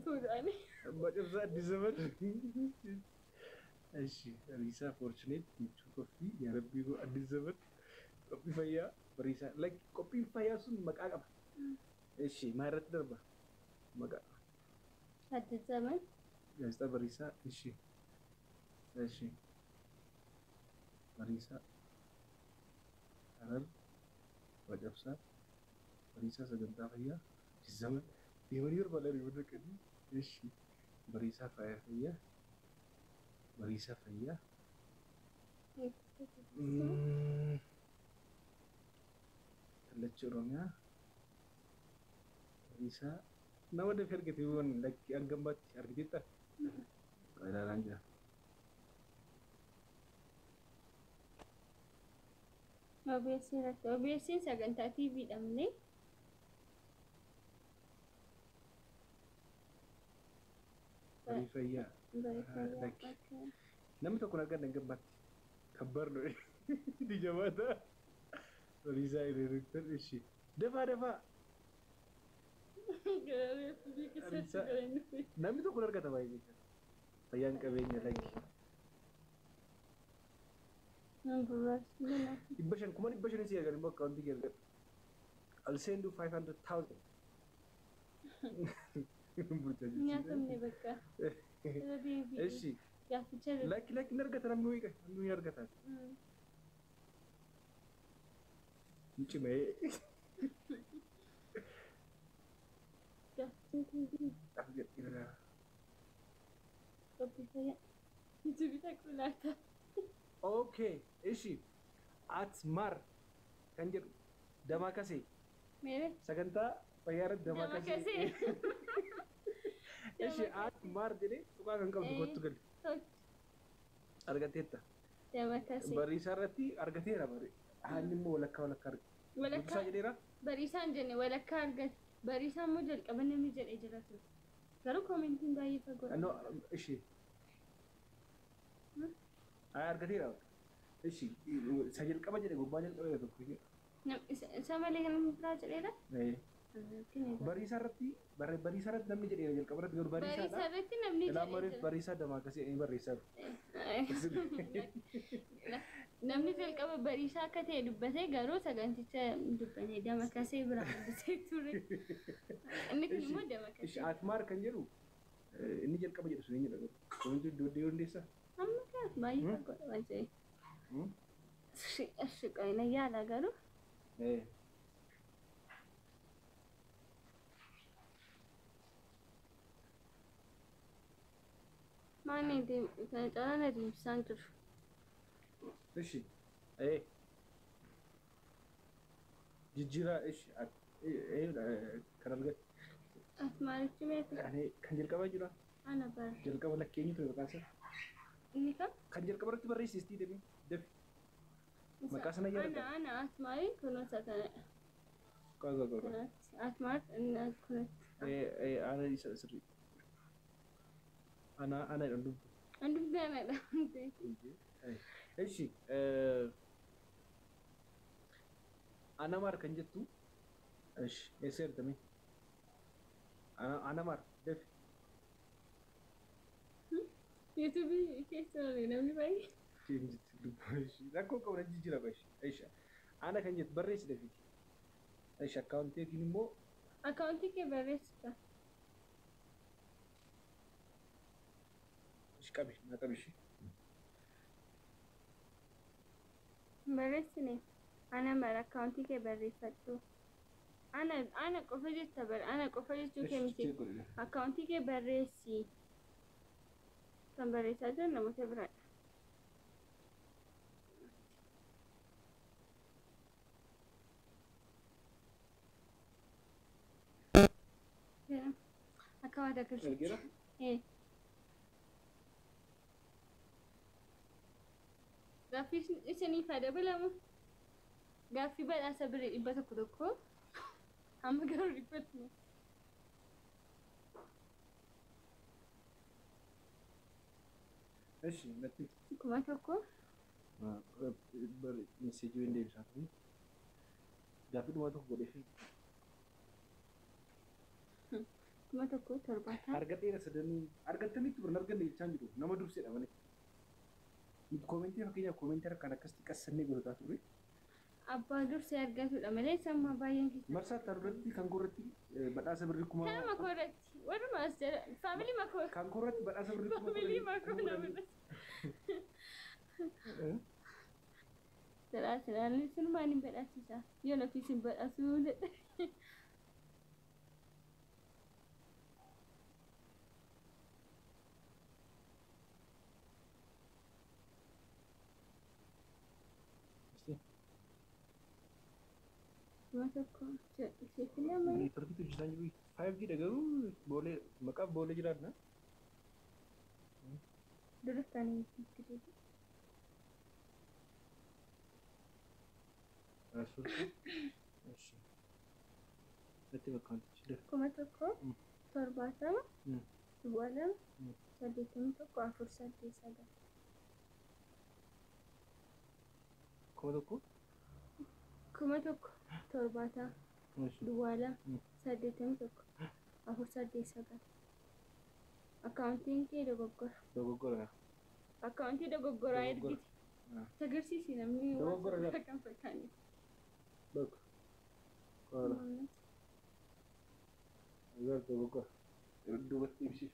Fuudhaani. Abbaa Cabsaa Addis Zaman. Ishi Bariisaa Fortunate Michuu Qophii yaa Rabbii koo Addis Zaman qophii fayyaa Bariisaa like qophiin fayyaa sun maqaa qaba. Ishi maa irratti darba? Maqaa. Addis Zaman. Gaazexaa Bariisaa ishi. Ishi. Bariisaa. Harar. Abbaa Cabsaa. Bariisaa sagantaa fayyaa. Addis Zaman. Deemanii barbaadan yoo dhaqanii. Ishi. Bariisaa faaya fayyaa. Bariisaa fayyaa. Kallacha Oromiyaa. Bariisaa. Nama dafee argate waan lakki hangambaatti argiteetta? Ilaalaan jira. OBS irratti. OBS sagantaa TV dha malee. Barii fayyaa. Barii fayyaa. Lakki. Namni tokko hin arganne hangambaatti. Kabbar nu. Ni jabaata. Bariisaa hiriirtan ishi. Dafaa dafaa. Namni tokko hin argata baay'ee jechuudha. Fayyaan qabeenya lakki. 500 500,000 si argan immoo akkaawuntii kee argadhu. I'll send you 500,000. Nyaatamne bakka. Irra deebi'e. Ishi. Gaafficha irra. Lakki lakki hin argata namni wayii namni wayii argata. Hin cimee. Gaafficha Argadheera. qophii fayyaa. Jibita qulaata. Okay, ishi. Atmar kan jedhu Damakasee Meere. sagantaa fayyaa irratti Damakasee. Damakasee. Ishi Atmar jedhee tuqaa kan qabdu kottu gali. Argateetta. Damakasee. Bariisaa irratti argateera bari. Haalli immoo walakkaa walakkaa argate. Walakkaa. Guutusaa jedheera. Bariisaan jenne walakkaa argate. Bariisaan immoo jalqaba namni jedhee jira ture. Garuu koomentiin baay'ee fagoo. No, ishi. Ay argateera. Ishi isa jalqaba jedhe gurbaa jalqaba jedhe tokko jedha. Isa malee kan namni biraa jedheera? Bariisaa irratti bariisaa irratti namni jedheera jalqaba irratti garuu Bariisaa bariisaadha. irratti namni Ilaa jedhee mariif jira. bariisaa Damakasee inni barreessaa jiru. Namni jalqaba bariisaa akka ta'e dubbatee garuu saganticha dubbatee Damakasee biraa dubbisee ture. Inni kun immoo Ishi Damakasee. Atmaar kan jedhu inni jalqaba jedhu sun eenyudha garuu? Koomentii iddoo hundeessaa? Amma kan baay'ee fagoodha waan ta'eef. Ishi qoyina yaala garuu. Maani kana caalaa na deemsisaan jiru. Ishi jijjiiraa ishi kan argate. Atmaarichi meeqa? Ani kan jalqabaa jira. Ana bara. Jalqaba lakkee eenyu ture maqaan isaa? Inni kam? Kan jalqaba irratti barreessistii deemi dafi. Maqaa sana yaadadha. Ana ana Atmaariin kunuunsa kanadha. Qoy qoy qoy. Kunuunsi Atmaar inni kunuunsi. Ana isa sirrii. Ana ana jedhan dubbu. An dubbii anadha. Ishi Anamaar kan jettu ishi eessa ergame? Anamaar dafi. Yuutuubii keessa oole namni baay'ee. Rakkoo qabu na jijjiira ishi. Ishi ana kan jettu barreessi dafiiti. Ishi akkaawuntii yookiin immoo Akkaawuntii kee barreessita. Ishi qabi na qabi ishi. Barreessine. Ana mara akkaawuntii kee barreeffadhu. Ana ana qofa jetta bara ana qofa jechuu kee miti. Akkaawuntii kee barreessi. Kan barreessaa jiran namoota biraadha. Akka waan agarsiisu. Ergeera? Gaaffii isiniif haa dabalamu. Gaaffii badhaasa birrii 100 1 amma garuu 200. Ishi natti 1000. Meseejii hin deebisaa ture. Gaaffii dhumaa tokko godhee fi. 1070. Argadheera sadanii argattanitti biran arganne jechaan jiru nama durseedha malee. Nuti koomentii fakkeenyaaf koomentii harkaan akkasitti qassannee godhataa turre. Abbaa dursee argatudha malee samma baay'een keessa. Marsaa itti irratti kan korratti badhaasa birrii kuma. Kanuma korratti warruma as jala faamilii makoo. Kan korratti badhaasa birrii kuma. Faamilii makoo nama badhaasa. Sinumaan hin badhaasisa. Yoon ofiis hin badhaasuu jedhe. 1000 lama. Neetworkiitu hojjetaa jiru. 5G dha garuu boolee maqaaf boolee jiraanna. Dura kan itti deebi'u. Natti fakkaatu. 1070 02 81 489. 1000. 1070 02 81 489. Akkaawuntiin kee dogoggora. Dogoggora. Akkaawuntii dogoggoraa Dogoggora. ergite. Agarsiisi namni Dogoggora waan gaafa. kan fakkaanne. Bakka. Qola. Agar dogoggora. Duubatti ibsiif.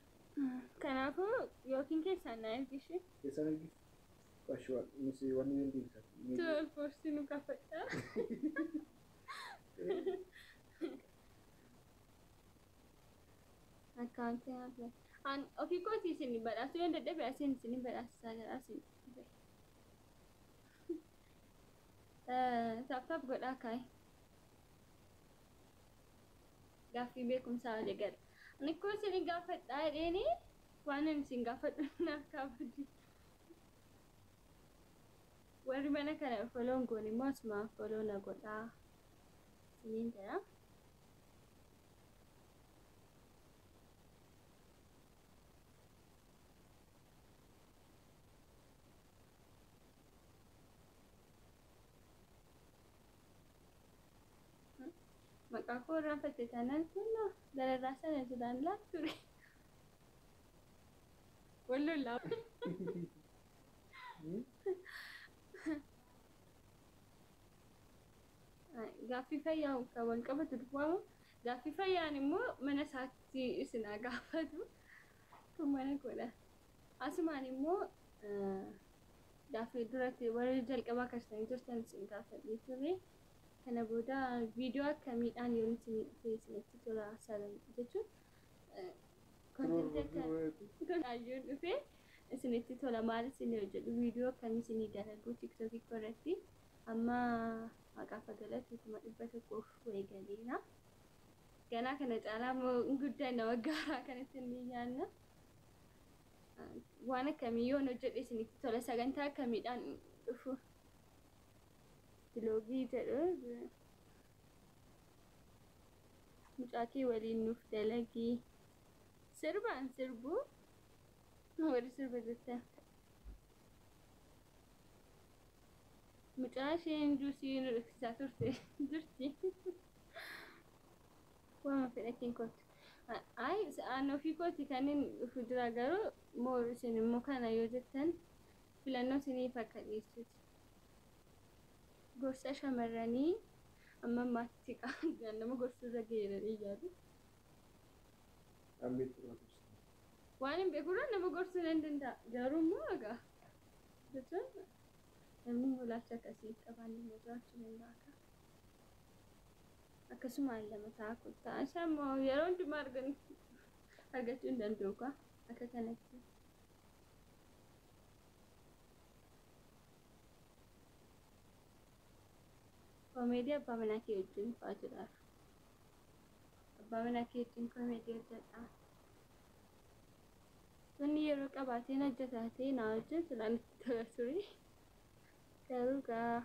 Kanaafuu yookiin keessaan na ergishi. Keessaan ergif. Qashuwaa misi wanni hin deebisa. Tolforsi nu kaffadha. Akkaawuntiin hafe. An ofii kootii isin badhaasuu yoo dadhabe asiin isin badhaasisaa jira asiin. Tap tap godhaa kaa'e. Gaaffii beekumsaa walii gala. Ani koo isin gaafadhaa jedheeni waan ani isin gaafadhu naaf kaafadhu. Warri mana kana follow hin goone immoo asumaan follow na godhaa. Isiniin jedha. Maqaa koo irraanfatte taanaan kun dararraa sana jiraan laatture. Wallollaa. Gaaffii fayyaa kan wal qabatu duwwaamu. Gaaffii fayyaan immoo mana isaatti isin haa gaafatu. Kun mana koodha. Asumaan immoo gaaffii duratti warri jalqabaa kaastanii jirtan isin gaafadhee ture. Kana booda viidiyoo akkamiidhaan yoon isinii dhufe isinitti tola jechuun contentii akka yoon dhufe isinitti tola maal isinii hojjedhu, viidiyoo akkamii isinii dalagu TikTokii irratti? Amma maqaa galatti 100,000 wayii galeera. Ganaa kana caalaa immoo guddanna, waggaa haaraa kanatti ni nyaanna. Waan akkamii yoon hojjedhe isinitti tola, sagantaa akkamiidhaan dhufu? Vlogii jedhu, mucaa kee waliin nuuf dalagii. Sirbaan sirbuu warri sirba jettan. Mucaa isheen juusii nu dhugsiisaa turte jirti. Waama fedhatiin kootu. Ay, an ofii kooti kan inni dhufu jira garuu moor isin immoo kana yoo jettan filannoo isiniif akka dhiyeessuuti. Gorsa shamarranii amma ammaatti nama gorsuu irra ga'eera yaadu. Waan hin beekurraa nama gorsuu nan danda'a. Garuu immoo egaa jechuun namni mul'acha akkasii qabaanne immoo jiraachuu danda'a. Akkasumaan lama ta'a kottaa. Isa immoo yeroo hundumaa argachuu hin danda'u kaa akka kanatti. Koomeedii abbaa manaa kee wajjin fa'aa jedhaaf. Abbaa manaa kee wajjin koomeedii hojjedha. Wanni yeroo qabaateen hojjetaa ta'e na wajjin silaa natti tola ture. Garuu gaa.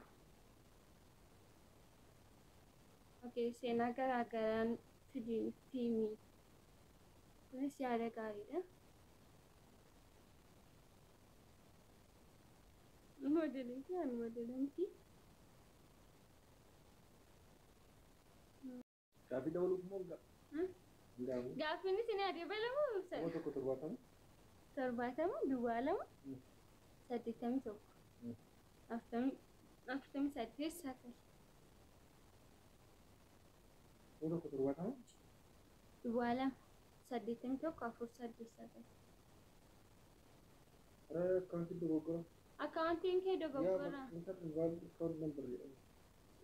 Okay, seenaa garaa garaan fidii himi. Kunis yaada gaariidha. Moodeelii fi ani moodeelii miti. Gaaffii dabaluuf moo Ndaamu. Gaaffiin isin dabalamu 1070. 70 duwwaa 2 81 48 9. 1070. Duwwaa 2 81 4 8 9. Akkaawuntiin dogoggora. Akkaawuntiin kee dogoggora. Account number jedhama.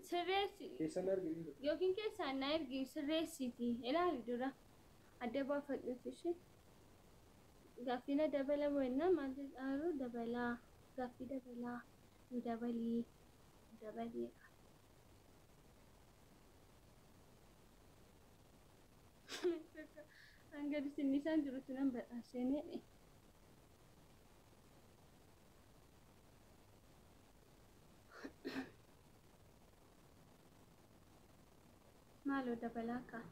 Sirreessi. Keessan argisiisa. Yookiin keessaan na ergi, sirreessiti. Ilaali, dura adda baafadhuuti ishee. Gaaffiin dabalamu jennaan maal jedhaaru? Dabalaa, gaaffii dabalaa, nu dabalii, nu dabalii. Hanga isin jirutti nan badhaaseenee. Maaloo dabalaa kaa.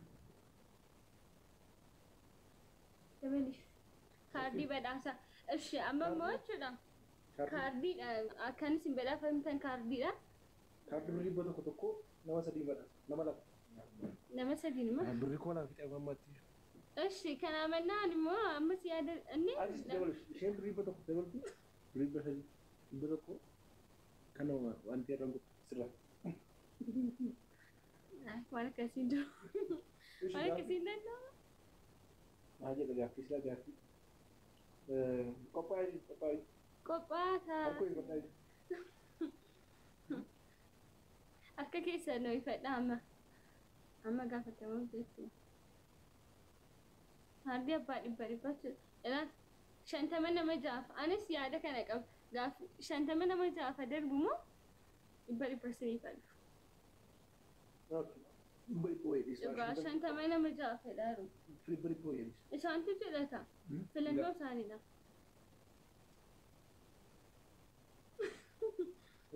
Dabaliif. Kaardii badhaasa. Ishi amma immoo jechuudha. Kaardiidha. Akkan isin badhaafamtan kaardiidha. Kaardii birrii 100 1 nama sadii badhaasa. Nama lama. Nama sadiin immoo. Birrii 2000 fixee ammaatti. Ishi kana mannaan immoo ammas yaada inni. Atis dabalu, isheen birrii 100 dabaltu, birrii 300 100 kana wanti irra sirra. Waan akkasiin jiru. Waan akkasiin danda'amu. Maal jedha gaaffii silaa gaaffii? Qophaa'ee, qophaa'ee. Qophaa'aa ta'a. Harkoo qophaa'ee. Harka keessa nooyifadha amma. Amma gaafatamuuf jechuudha. Kaardii abbaa dhibba dhibba jechuudha. 50 nama ja'aaf. Anis yaada kana qaba. Gaaf 50 nama ja'aaf darbu moo 100 siniif adhu? 100 wayii dhiisa. Dhugaa 50 nama ja'aaf fedhaaru. 100 wayii dhiisa. Isaantu jedhata. Filannoo isaaniidha.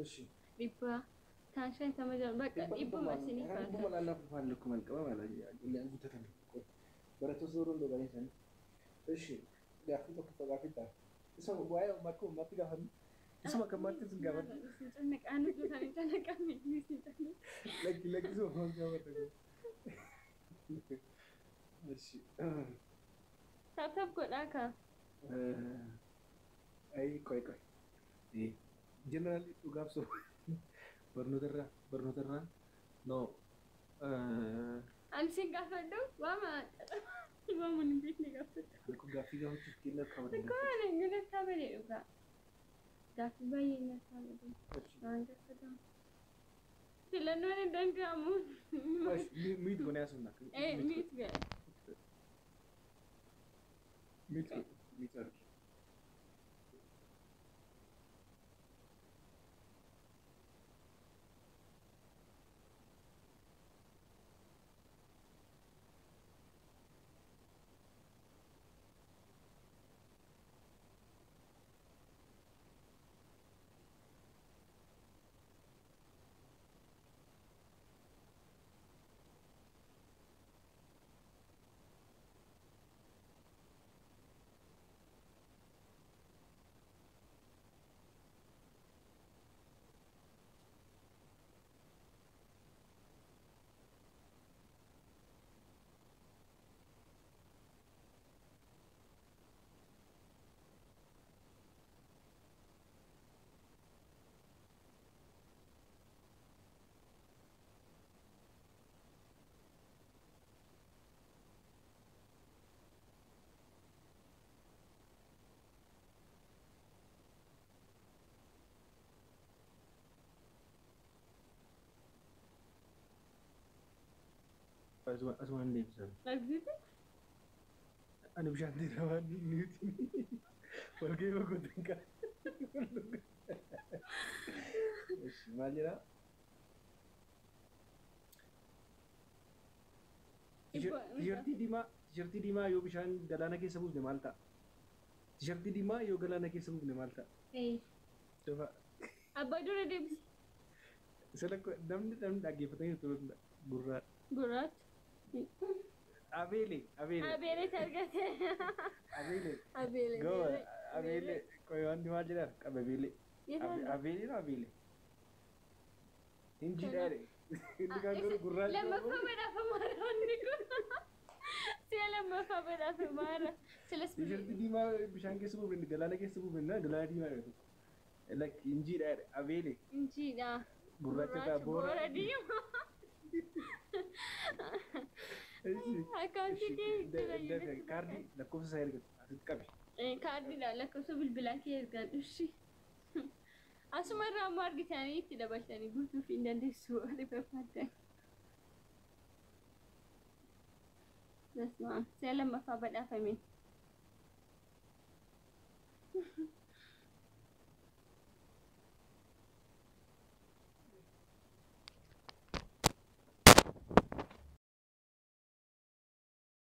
Ishi. 100 kaan 50 jedhu bakka dhibbuma siniif Dhibbuma adhu. lallaaf afaan lukkuma qaba maala illee guutatame. Barattoota yeroo hunduu isaanii. Ishi, gaaffii tokko gaaffii ta'a. Isa waa'ee akka uummaatti gaafannu. Isuma akka ammaatti isin gaafadhu. Isin cannaqaan hojjetan hin cannaqamne, isin cannaqan. Lakki, lakki, isuma maal gaafata. Ishi. Tap tap godhaa kaa. Ayi, qoy qoy. Generally dhugaaf soba barnoota irraa no. Ani sin gaafadhu waama waama hin beekne gaafadhu. Kun gaaffii gaafachuuf kenna qabatan. Akkuma ani nyaata malee dhugaa. Gaaffii baay'ee nyaata malee. Waan gaafatamu. Filannoon hin danda'amu. Mute goonee haasofna. Mute godhe. Mute godhe. Mute argi. Asumaan deebisan. Argite? Ani bishaan dheeraa waan nuti walgahii boqotan qaba. Maal jedhaa? Tishartii diimaa yoo bishaan galaana keessa buufne maal ta'a? Tishartii diimaa yoo galaana keessa buufne maal ta'a? Dafa. Abbaa dura deebisi. Isa lakkoo namni dhaggeeffatanii turuu danda'a. Gurraa. Gurraacha. Abeele, abeele. Abeeletti argate. Abeele. Abeele. Goo abeele, qoy, wanti maal jedhaa qaba abeele. Abeele moo abeele? Hin jidhaadhe. Inni kaan garuu gurraacha. Lammaffaa badhaafamaa inni kun. Si'a lammaffaa badhaafamaara. Silas. Tiishartii diimaa bishaan keessa buufne, galaana keessa buufne, galaana diimaa dha tokko. Lakki, injiidha jedhe abeele. Injiidha. Gurraacha ta'a boora. Boora diimaa. Akkaawuntii kee jira. Kaardii lakkoofsa isaa ergatu asitti qabi. Kaardiidha, lakkoofsa bilbilaa kee ergadhu ishee. Asuma irraa ammoo argitanii itti dabaltanii guutuuf hin dandeessu warri barbaaddan. Si'a lammaffaa badhaafame.